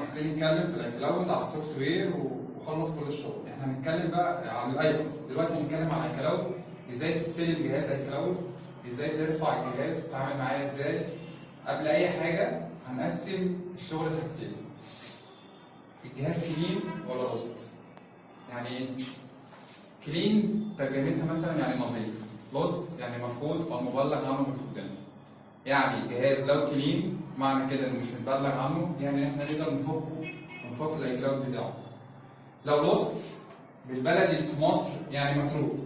حسين اتكلم في ال iCloud على ال software وخلص كل الشغل. احنا هنتكلم بقى عن ال iPhone دلوقتي، هنتكلم على ال iCloud، ازاي تستلم جهاز iCloud، ازاي ترفع الجهاز، تتعامل معاه ازاي. قبل اي حاجة هنقسم الشغل لحاجتين: الجهاز clean ولا lost. يعني ايه clean؟ ترجمتها مثلا يعني نظيف، lost يعني مفقود او مبلغ عنه بالفقدان. يعني الجهاز لو clean معنى كده انه مش متبلغ عنه، يعني ان احنا نقدر نفكه ونفك ال iCloud بتاعه. لو lost بالبلدي في مصر يعني مسروق،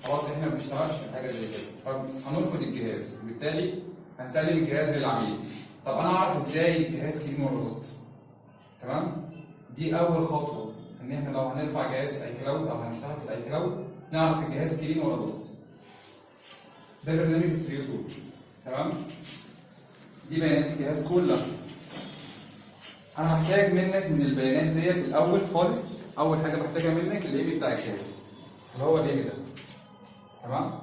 خلاص احنا ما بنشتغلش في حاجة زي كده، فهنرفض الجهاز، وبالتالي هنسلم الجهاز للعميل. طب انا اعرف ازاي الجهاز clean ولا lost؟ تمام، دي اول خطوة، ان احنا لو هنرفع جهاز iCloud او هنشتغل في ال iCloud نعرف الجهاز clean ولا lost. ده برنامج ال 3uTools. تمام، دي بيانات الجهاز كلها. انا هحتاج منك من البيانات دي في الاول خالص، اول حاجة بحتاجها منك ال IMEI بتاع الجهاز، اللي هو ال IMEI ده. تمام،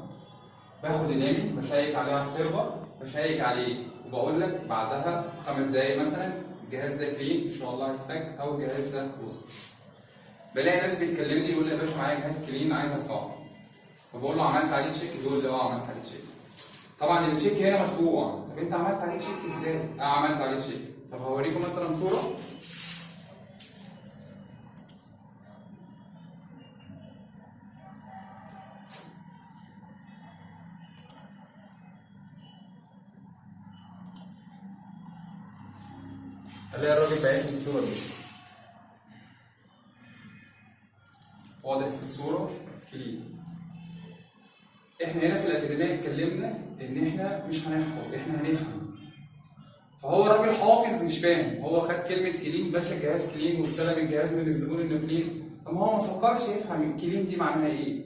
باخد ال IMEI بشيك عليه على ال server، بشيك عليه وبقول لك بعدها 5 دقايق مثلا الجهاز ده clean ان شاء الله هيتفك، او الجهاز ده lost. بلاقي ناس بتكلمني يقول لي يا باشا معايا جهاز clean عايز ارفعه، فبقول له عملت عليه check؟ يقول لي اه عملت عليه check. طبعا ال check هنا مدفوع. طب انت عملت عليه check ازاي؟ اه عملت عليه check. طب هوريكم مثلا صوره. الاقي الراجل باعت لي الصورة دي، واضح في الصورة clean. احنا هنا في الاكاديمية اتكلمنا ان احنا مش هنحفظ، احنا هنفهم. فهو راجل حافظ مش فاهم، هو خد كلمة clean، باشا جهاز clean، واستلم الجهاز من الزبون انه clean. طب هو ما فكرش يفهم ال clean دي معناها ايه.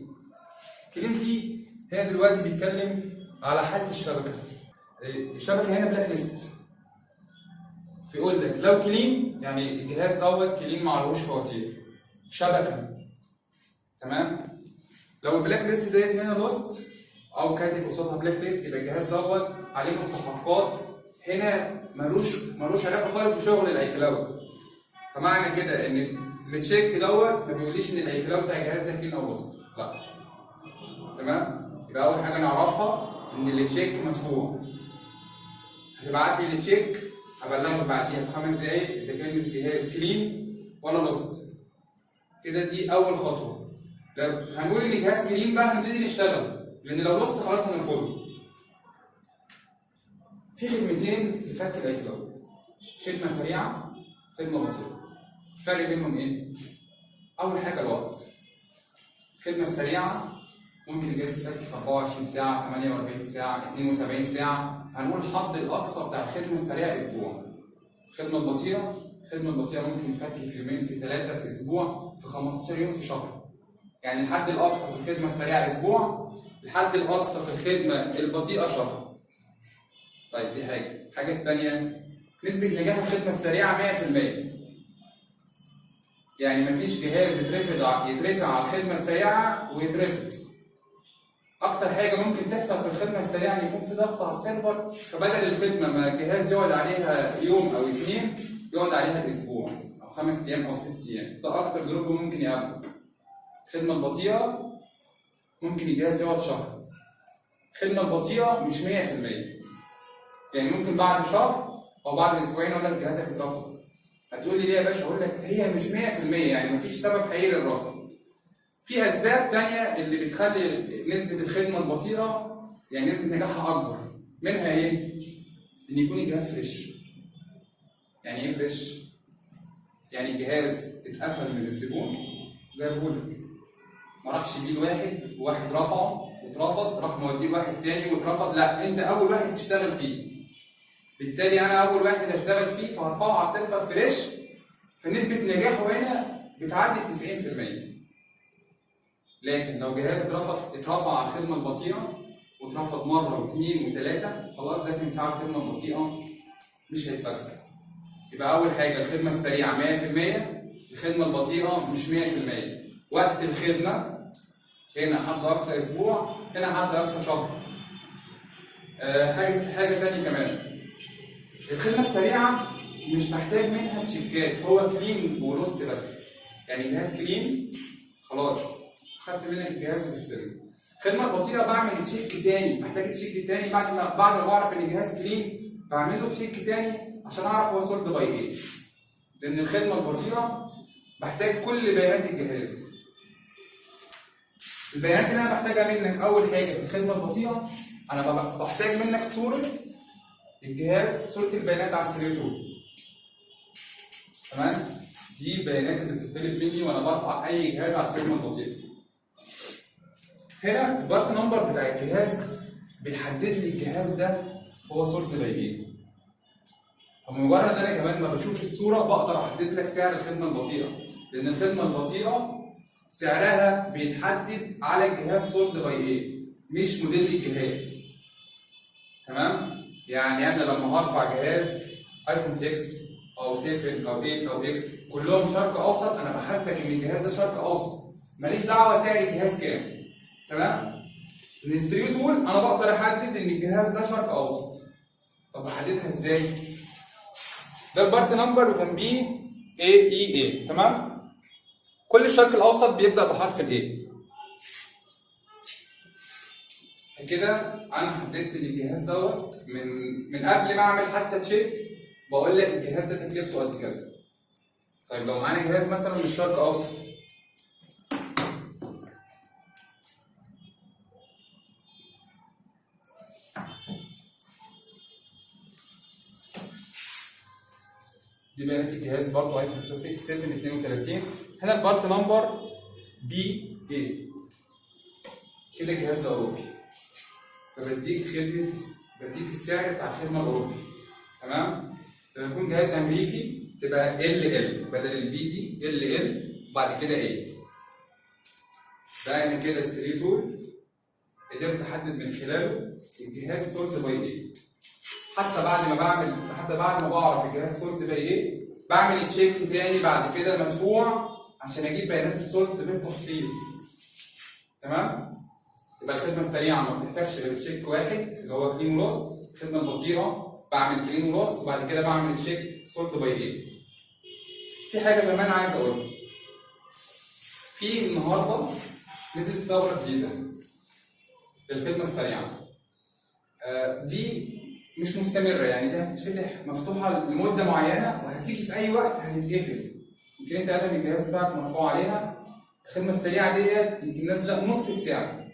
clean دي هنا دلوقتي بيتكلم على حاله الشبكة. الشبكة هنا blacklist، فيقول لك لو clean يعني الجهاز دوت clean ما عليهوش فواتير شبكه. تمام، لو ال blacklist ديت هنا lost او كاتب قصادها blacklist يبقى الجهاز دوت عليه مستحقات، هنا ملوش علاقة خالص بشغل ال iCloud. فمعنى كده ان ال check دوت ما بيقوليش ان ال iCloud بتاع الجهاز ده clean او lost، لا. تمام، يبقى اول حاجة نعرفها ان ال check مدفوع. هتبعت لي ال check هبلغك بعديها ب5 دقايق اذا كان الجهاز clean ولا lost. كده دي اول خطوة. لو هنقول ان الجهاز clean بقى هنبتدي نشتغل، لان لو lost خلاص هنرفضه. في خدمتين لفك ال iCloud: خدمة سريعه، خدمة بطيئه. الفرق بينهم ايه؟ اول حاجة الوقت. الخدمة السريعة ممكن الجهاز يتفك في 24 ساعة، 48 ساعة، 72 ساعة، هنقول الحد الاقصى بتاع الخدمة السريعة اسبوع. الخدمة البطيئة، الخدمة البطيئة ممكن يتفك في يومين، في 3، في اسبوع، في 15 يوم، في شهر. يعني الحد الاقصى في الخدمة السريعة اسبوع، الحد الاقصى في الخدمة البطيئة شهر. طيب دي حاجة، الحاجة الثانية نسبه نجاح الخدمة السريعة 100%. يعني مفيش جهاز يترفع على الخدمة السريعة ويترفض. اكتر حاجة ممكن تحصل في الخدمة السريعة ان يكون في ضغط على ال server، فبدل الخدمة ما الجهاز يقعد عليها يوم او 2 يقعد عليها اسبوع او 5 ايام او 6 ايام، ده اكتر drop ممكن يقابلك. الخدمة البطيئة ممكن الجهاز يقعد شهر. الخدمة البطيئة مش 100%، يعني ممكن بعد شهر او بعد اسبوعين اقول لك جهازك اترفض. هتقول لي ليه يا باشا؟ اقول لك هي مش 100%، يعني مفيش سبب حقيقي للرفض. في اسباب تانية اللي بتخلي نسبة الخدمة البطيئة يعني نسبة نجاحها أكبر، منها إيه؟ إن يكون الجهاز fresh. يعني إيه fresh؟ يعني الجهاز اتقفل من الزبون جابهولك، ما راحش بيه لواحد وواحد رفعه واترفض، راح موديه لواحد تاني واترفض، لا أنت أول واحد تشتغل فيه. بالتالي أنا أول واحد هشتغل فيه فهرفعه على ال server fresh، فنسبة نجاحه هنا بتعدي 90%. لكن لو جهاز اترفع على الخدمة البطيئة واترفض مرة واثنين وثلاثة، خلاص ده تمساح الخدمة البطيئة مش هيتفك. يبقى اول حاجة الخدمة السريعة 100%، الخدمة البطيئة مش 100%. وقت الخدمة هنا حد اقصى اسبوع، هنا حد اقصى شهر. حاجة تانية كمان، الخدمة السريعة مش محتاج منها تشيكات، هو clean و lost بس. يعني جهاز clean خلاص، خدت منك الجهاز وبستلمه. الخدمة البطيئة بعمل check تاني، بحتاج check تاني بعد ما بعرف ان الجهاز clean، بعمل له check تاني عشان اعرف هو sold by ايه. لان الخدمة البطيئة بحتاج كل بيانات الجهاز. البيانات اللي انا بحتاجها منك اول حاجة في الخدمة البطيئه، انا بحتاج منك صوره الجهاز، صوره البيانات على ال 3uTools. تمام؟ دي البيانات اللي بتطلب مني وانا برفع اي جهاز على الخدمة البطيئة. هنا ال part number بتاع الجهاز بيحدد لي الجهاز ده هو sold by ايه. فمجرد انا كمان ما بشوف الصورة بقدر احدد لك سعر الخدمة البطيئه، لان الخدمة البطيئة سعرها بيتحدد على الجهاز sold by ايه، مش موديل الجهاز. تمام؟ يعني انا لما هرفع جهاز iPhone 6 او 7 او 8 او X كلهم شرق اوسط، انا بحاسبك ان الجهاز ده شرق اوسط، ماليش دعوه سعر الجهاز كام. تمام؟ من ال 3uTools انا بقدر احدد ان الجهاز ده شرق اوسط. طب بحددها ازاي؟ ده ال part number وجنبيه A E A. تمام؟ كل الشرق الاوسط بيبدا بحرف ال A. كده انا حددت ان الجهاز دوت من قبل ما اعمل حتى check، بقول لك الجهاز ده تكلفته قد كذا. طيب لو معانا جهاز مثلا من الشرق اوسط، دي بيانات الجهاز برضه iPhone 7 32، هنا ال part number B A. كده الجهاز ده اوروبي، فبديك خدمه، بديك السعر بتاع الخدمة الاوروبي. تمام؟ لما يكون جهاز امريكي تبقى L L بدل ال B دي، L L وبعد كده A. ده انا كده ال 3uTools قدرت احدد من خلاله الجهاز sold by ايه. حتى بعد ما بعرف الجهاز sold by ايه، بعمل check تاني بعد كده مدفوع عشان اجيب بيانات ال sold بالتفصيل. تمام؟ يبقى الخدمة السريعة ما بتحتاجش غير check واحد اللي هو clean و lost. الخدمة البطيئة بعمل clean و lost وبعد كده بعمل check sold by ايه. في حاجة كمان عايز اقولها. في النهارده نزلت ثغره جديدة للخدمة السريعه. دي مش مستمره، يعني دي هتتفتح مفتوحة لمدة معينة وهتيجي في اي وقت هتتقفل. يمكن انت قادم الجهاز بتاعك مرفوع عليها. الخدمة السريعة ديت يمكن نازله نص السعر،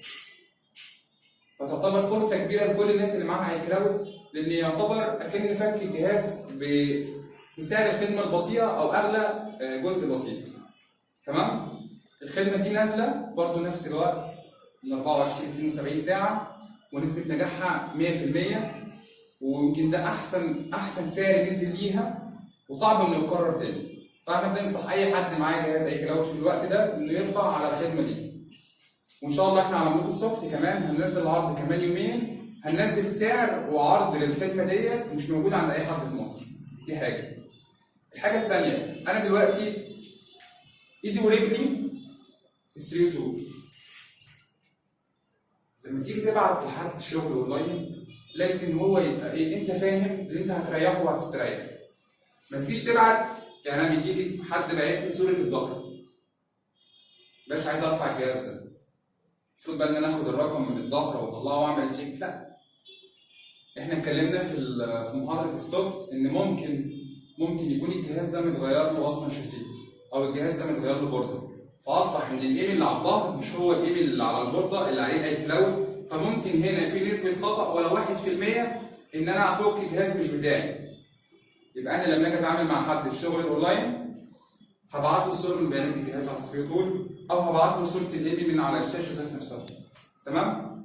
فتعتبر فرصة كبيرة لكل الناس اللي معاها iCloud، لان يعتبر اكن فك الجهاز بسعر الخدمة البطيئة او اغلى جزء بسيط. تمام؟ الخدمة دي نازله برضو نفس الوقت من 24 ل 72 ساعة، ونسبه نجاحها 100%، ويمكن ده احسن سعر نزل ليها وصعب انه يتكرر تاني. فاحنا بننصح اي حد معاه جهاز iCloud في الوقت ده انه يرفع على الخدمة دي. وان شاء الله احنا على ملوك السوفت كمان هننزل عرض كمان يومين، هننزل سعر وعرض للخدمة ديت مش موجود عند اي حد في مصر. دي حاجة. الحاجة الثانية، انا دلوقتي ايدي ورجلي 3uTools. لما تيجي تبعت لحد شغل اونلاين لازم هو يبقى ايه، انت فاهم ان انت هتريحه وهتستريح. ما تجيش تبعت، يعني انا بيجي لي حد باعت لي صوره الظهر، باش عايز ارفع الجهاز ده، المفروض بقى ان انا اخد الرقم من الظهر واطلعه واعمل check. لا، احنا اتكلمنا في محاضرة ال soft ان ممكن يكون الجهاز ده متغير له اصلا شاسيه، او الجهاز ده متغير له بورده، فاصبح ان ال IMEI اللي على الظهر مش هو ال IMEI اللي على البورده اللي عليه ال iCloud. فممكن هنا في نسبه خطا ولا 1% ان انا افك جهاز مش بتاعي. يبقى انا لما اجي اتعامل مع حد في شغل الاونلاين هبعت له صوره من بيانات الجهاز على ال 3uTools، او هبعت له صوره ال IMEI من على الشاشة ذات نفسها. تمام؟